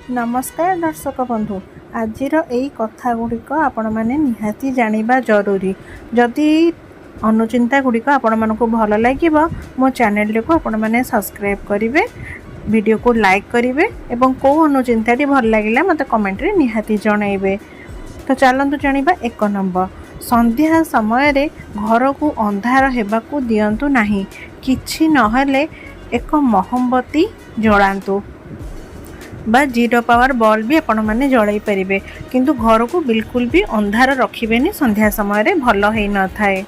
ନମସ୍କାର ଦର୍ଶକ ବନ୍ଧୁ, ଆଜିର ଏଇ କଥା ଗୁଡ଼ିକ ଆପଣମାନେ ନିହାତି ଜାଣିବା ଜରୁରୀ। ଯଦି ଅନୁଚିନ୍ତା ଗୁଡ଼ିକ ଆପଣମାନଙ୍କୁ ଭଲ ଲାଗିବ, ମୋ ଚ୍ୟାନେଲଟିକୁ ଆପଣମାନେ ସବସ୍କ୍ରାଇବ୍ କରିବେ, ଭିଡ଼ିଓକୁ ଲାଇକ୍ କରିବେ ଏବଂ କେଉଁ ଅନୁଚିନ୍ତାଟି ଭଲ ଲାଗିଲା ମୋତେ କମେଣ୍ଟରେ ନିହାତି ଜଣାଇବେ। ତ ଚାଲନ୍ତୁ ଜାଣିବା। 1 ନମ୍ବର, ସନ୍ଧ୍ୟା ସମୟରେ ଘରକୁ ଅନ୍ଧାର ହେବାକୁ ଦିଅନ୍ତୁ ନାହିଁ। କିଛି ନହେଲେ ଏକ ମହମବତୀ ଜଳାନ୍ତୁ ବା 0 ପାୱାର ବଲ୍ବ ବି ଆପଣମାନେ ଜଳାଇ ପାରିବେ, କିନ୍ତୁ ଘରକୁ ବିଲକୁଲ ବି ଅନ୍ଧାର ରଖିବେନି ସନ୍ଧ୍ୟା ସମୟରେ, ଭଲ ହେଇନଥାଏ।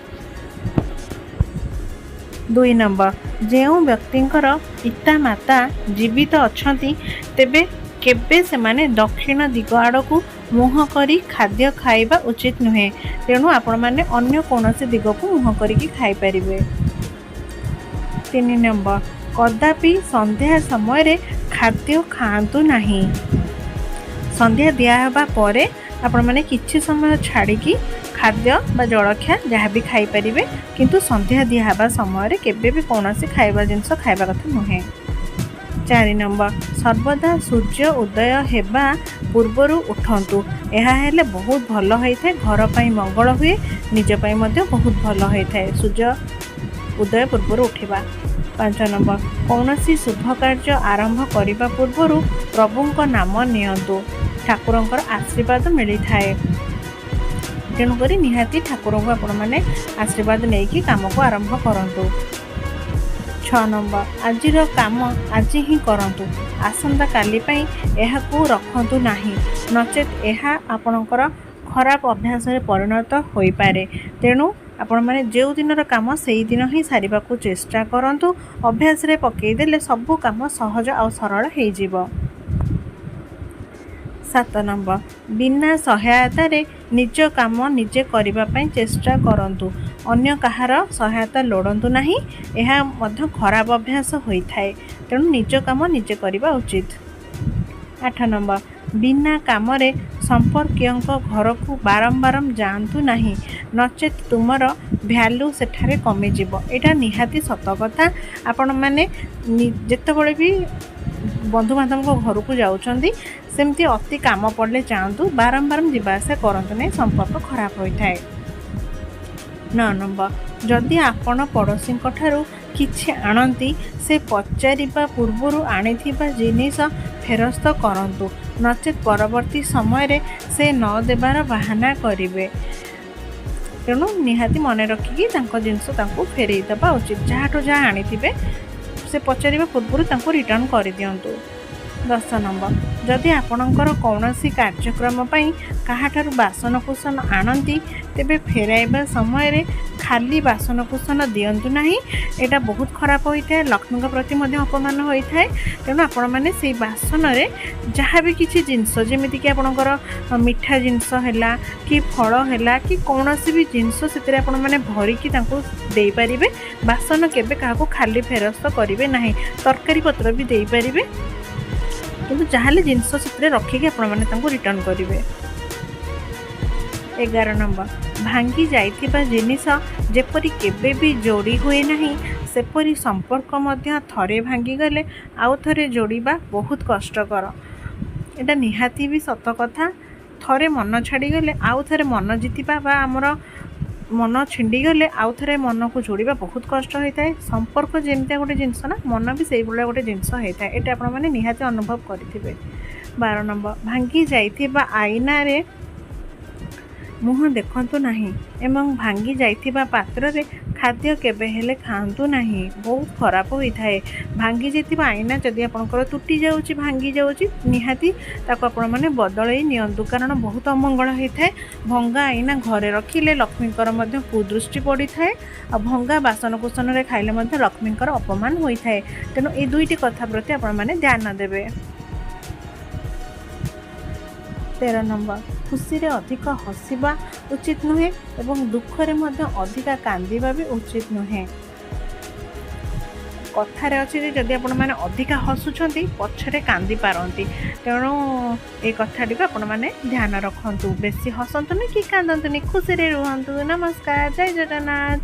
2 ନମ୍ବର, ଯେଉଁ ବ୍ୟକ୍ତିଙ୍କର ପିତାମାତା ଜୀବିତ ଅଛନ୍ତି, ତେବେ କେବେ ସେମାନେ ଦକ୍ଷିଣ ଦିଗ ଆଡ଼କୁ ମୁହଁ କରି ଖାଦ୍ୟ ଖାଇବା ଉଚିତ ନୁହେଁ। ତେଣୁ ଆପଣମାନେ ଅନ୍ୟ କୌଣସି ଦିଗକୁ ମୁହଁ କରିକି ଖାଇପାରିବେ। 3 ନମ୍ବର, କଦାପି ସନ୍ଧ୍ୟା ସମୟରେ ଖାଦ୍ୟ ଖାଆନ୍ତୁ ନାହିଁ। ସନ୍ଧ୍ୟା ଦିଆହେବା ପରେ ଆପଣମାନେ କିଛି ସମୟ ଛାଡ଼ିକି ଖାଦ୍ୟ ବା ଜଳଖିଆ ଯାହା ବି ଖାଇପାରିବେ, କିନ୍ତୁ ସନ୍ଧ୍ୟା ଦିଆହେବା ସମୟରେ କେବେ ବି କୌଣସି ଖାଇବା ଜିନିଷ ଖାଇବା କଥା ନୁହେଁ। 4 ନମ୍ବର, ସର୍ବଦା ସୂର୍ଯ୍ୟ ଉଦୟ ହେବା ପୂର୍ବରୁ ଉଠନ୍ତୁ। ଏହା ହେଲେ ବହୁତ ଭଲ ହୋଇଥାଏ, ଘର ପାଇଁ ମଙ୍ଗଳ ହୁଏ, ନିଜ ପାଇଁ ମଧ୍ୟ ବହୁତ ଭଲ ହୋଇଥାଏ ସୂର୍ଯ୍ୟ ଉଦୟ ପୂର୍ବରୁ ଉଠିବା। 5 ନମ୍ବର, କୌଣସି ଶୁଭ କାର୍ଯ୍ୟ ଆରମ୍ଭ କରିବା ପୂର୍ବରୁ ପ୍ରଭୁଙ୍କ ନାମ ନିଅନ୍ତୁ, ଠାକୁରଙ୍କର ଆଶୀର୍ବାଦ ମିଳିଥାଏ। ତେଣୁକରି ନିହାତି ଠାକୁରଙ୍କୁ ଆପଣମାନେ ଆଶୀର୍ବାଦ ନେଇକି କାମକୁ ଆରମ୍ଭ କରନ୍ତୁ। 6 ନମ୍ବର, ଆଜିର କାମ ଆଜି ହିଁ କରନ୍ତୁ, ଆସନ୍ତାକାଲି ପାଇଁ ଏହାକୁ ରଖନ୍ତୁ ନାହିଁ, ନଚେତ୍ ଏହା ଆପଣଙ୍କର ଖରାପ ଅଭ୍ୟାସରେ ପରିଣତ ହୋଇପାରେ। ତେଣୁ ଆପଣମାନେ ଯେଉଁ ଦିନର କାମ ସେଇଦିନ ହିଁ ସାରିବାକୁ ଚେଷ୍ଟା କରନ୍ତୁ। ଅଭ୍ୟାସରେ ପକାଇଦେଲେ ସବୁ କାମ ସହଜ ଆଉ ସରଳ ହେଇଯିବ। 7 ନମ୍ବର, ବିନା ସହାୟତାରେ ନିଜ କାମ ନିଜେ କରିବା ପାଇଁ ଚେଷ୍ଟା କରନ୍ତୁ, ଅନ୍ୟ କାହାର ସହାୟତା ଲୋଡ଼ନ୍ତୁ ନାହିଁ। ଏହା ମଧ୍ୟ ଖରାପ ଅଭ୍ୟାସ ହୋଇଥାଏ। ତେଣୁ ନିଜ କାମ ନିଜେ କରିବା ଉଚିତ। 8 ନମ୍ବର, ବିନା କାମରେ ସମ୍ପର୍କୀୟଙ୍କ ଘରକୁ ବାରମ୍ବାର ଯାଆନ୍ତୁ ନାହିଁ, ନଚେତ୍ ତୁମର ଭ୍ୟାଲୁ ସେଠାରେ କମିଯିବ। ଏଇଟା ନିହାତି ସତ କଥା। ଆପଣମାନେ ଯେତେବେଳେ ବି ବନ୍ଧୁବାନ୍ଧବଙ୍କ ଘରକୁ ଯାଉଛନ୍ତି, ସେମିତି ଅତି କାମ ପଡ଼ିଲେ ଯାଆନ୍ତୁ, ବାରମ୍ବାର ଯିବା ଆସିବା କରନ୍ତୁ ନାହିଁ, ସମ୍ପର୍କ ଖରାପ ହୋଇଥାଏ। 9 ନମ୍ବର, ଯଦି ଆପଣ ପଡ଼ୋଶୀଙ୍କ ଠାରୁ କିଛି ଆଣନ୍ତି, ସେ ପଚାରିବା ପୂର୍ବରୁ ଆଣିଥିବା ଜିନିଷ ଫେରସ୍ତ କରନ୍ତୁ, ନଚେତ୍ ପରବର୍ତ୍ତୀ ସମୟରେ ସେ ନ ଦେବାର ବାହାନା କରିବେ। ତେଣୁ ନିହାତି ମନେ ରଖିକି ତାଙ୍କ ଜିନିଷ ତାଙ୍କୁ ଫେରେଇ ଦେବା ଉଚିତ। ଯାହାଠୁ ଯାହା ଆଣିଥିବେ, ସେ ପଚାରିବା ପୂର୍ବରୁ ତାଙ୍କୁ ରିଟର୍ଣ୍ଣ କରିଦିଅନ୍ତୁ। 10 ନମ୍ବର, ଯଦି ଆପଣଙ୍କର କୌଣସି କାର୍ଯ୍ୟକ୍ରମ ପାଇଁ କାହାଠାରୁ ବାସନକୁସନ ଆଣନ୍ତି, ତେବେ ଫେରାଇବା ସମୟରେ ଖାଲି ବାସନକୁସନ ଦିଅନ୍ତୁ ନାହିଁ। ଏଇଟା ବହୁତ ଖରାପ ହୋଇଥାଏ, ଲକ୍ଷ୍ମୀଙ୍କ ପ୍ରତି ମଧ୍ୟ ଅପମାନ ହୋଇଥାଏ। ତେଣୁ ଆପଣମାନେ ସେଇ ବାସନରେ ଯାହା ବି କିଛି ଜିନିଷ, ଯେମିତିକି ଆପଣଙ୍କର ମିଠା ଜିନିଷ ହେଲା କି ଫଳ ହେଲା କି କୌଣସି ବି ଜିନିଷ, ସେଥିରେ ଆପଣମାନେ ଭରିକି ତାଙ୍କୁ ଦେଇପାରିବେ। ବାସନ କେବେ କାହାକୁ ଖାଲି ଫେରସ୍ତ କରିବେ ନାହିଁ। ତରକାରୀ ପତ୍ର ବି ଦେଇପାରିବେ, କିନ୍ତୁ ଯାହାହେଲେ ଜିନିଷ ସେଥିରେ ରଖିକି ଆପଣମାନେ ତାଙ୍କୁ ରିଟର୍ଣ୍ଣ କରିବେ। 11 ନମ୍ବର, ଭାଙ୍ଗି ଯାଇଥିବା ଜିନିଷ ଯେପରି କେବେ ବି ଯୋଡ଼ି ହୁଏ ନାହିଁ, ସେପରି ସମ୍ପର୍କ ମଧ୍ୟ ଥରେ ଭାଙ୍ଗିଗଲେ ଆଉ ଥରେ ଯୋଡ଼ିବା ବହୁତ କଷ୍ଟକର। ଏଇଟା ନିହାତି ବି ସତ କଥା। ଥରେ ମନ ଛାଡ଼ିଗଲେ ଆଉ ଥରେ ମନ ଜିତିବା ବା ଆମର ମନ ଛିଣ୍ଡିଗଲେ ଆଉ ଥରେ ମନକୁ ଯୋଡ଼ିବା ବହୁତ କଷ୍ଟ ହୋଇଥାଏ। ସମ୍ପର୍କ ଯେମିତିଆ ଗୋଟେ ଜିନିଷ ନା, ମନ ବି ସେଇଭଳିଆ ଗୋଟେ ଜିନିଷ ହେଇଥାଏ। ଏଇଟା ଆପଣମାନେ ନିହାତି ଅନୁଭବ କରିଥିବେ। 12 ନମ୍ବର, ଭାଙ୍ଗି ଯାଇଥିବା ଆଇନାରେ ମୁହଁ ଦେଖନ୍ତୁ ନାହିଁ ଏବଂ ଭାଙ୍ଗି ଯାଇଥିବା ପାତ୍ରରେ ଖାଦ୍ୟ କେବେ ହେଲେ ଖାଆନ୍ତୁ ନାହିଁ, ବହୁତ ଖରାପ ହୋଇଥାଏ। ଭାଙ୍ଗି ଯାଇଥିବା ଆଇନା ଯଦି ଆପଣଙ୍କର ତୁଟି ଯାଉଛି, ଭାଙ୍ଗି ଯାଉଛି, ନିହାତି ତାକୁ ଆପଣମାନେ ବଦଳେଇ ନିଅନ୍ତୁ, କାରଣ ବହୁତ ଅମଙ୍ଗଳ ହୋଇଥାଏ। ଭଙ୍ଗା ଆଇନା ଘରେ ରଖିଲେ ଲକ୍ଷ୍ମୀଙ୍କର ମଧ୍ୟ କୁଦୃଷ୍ଟି ପଡ଼ିଥାଏ ଆଉ ଭଙ୍ଗା ବାସନକୁସନରେ ଖାଇଲେ ମଧ୍ୟ ଲକ୍ଷ୍ମୀଙ୍କର ଅପମାନ ହୋଇଥାଏ। ତେଣୁ ଏଇ ଦୁଇଟି କଥା ପ୍ରତି ଆପଣମାନେ ଧ୍ୟାନ ଦେବେ। 13 ନମ୍ବର, ଖୁସିରେ ଅଧିକ ହସିବା ଉଚିତ ନୁହେଁ ଏବଂ ଦୁଃଖରେ ମଧ୍ୟ ଅଧିକା କାନ୍ଦିବା ବି ଉଚିତ ନୁହେଁ। କଥାରେ ଅଛି ଯେ ଯଦି ଆପଣମାନେ ଅଧିକା ହସୁଛନ୍ତି, ପଛରେ କାନ୍ଦି ପାରନ୍ତି। ତେଣୁ ଏଇ କଥାଟିକୁ ଆପଣମାନେ ଧ୍ୟାନ ରଖନ୍ତୁ। ବେଶୀ ହସନ୍ତୁନି କି କାନ୍ଦନ୍ତୁନି, ଖୁସିରେ ରୁହନ୍ତୁ। ନମସ୍କାର, ଜୟ ଜଗନ୍ନାଥ।